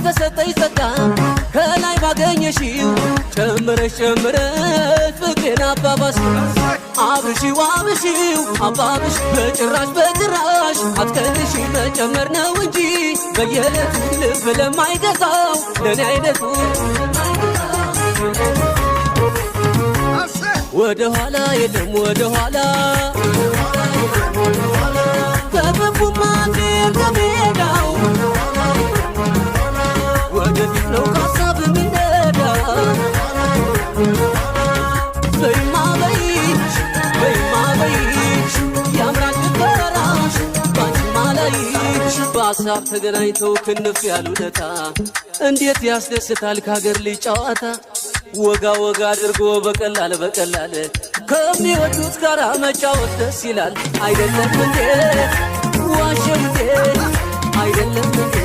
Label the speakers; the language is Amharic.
Speaker 1: በተሰጠኝ ጸጋ ከላይ ባገኘሽው ጨምረሽ ጨምረሽ ፍቅሬን አባባሽ። አብሺው አብሺው አባብሽ፣ በጭራሽ በጭራሽ አትቀንሺ፣ መጨመር ነው እንጂ በየዕለቱ ልብ ለማይገዛው ለኔ አይነቱ። ወደ ኋላ የለም ወደ ኋላ፣ ከገቡማ ከሜዳው ወደፊት ነው ካሳብ የሚነዳ። በይማ በይ፣ በይማ በይ፣ ያምራል ጭፈራሽ ባንቺማ ላይ። በሀሳብ ተገናኝተው ክንፍ ያሉለታ እንዴት ያስደስታል ከሀገር ልጅ ጨዋታ። ወጋ ወጋ አድርጎ በቀላል በቀላል ከሚወዱት ጋር መጫወት ደስ ይላል። አይደለም እንዴ? ዋሸው እንዴ? አይደለም እንዴ?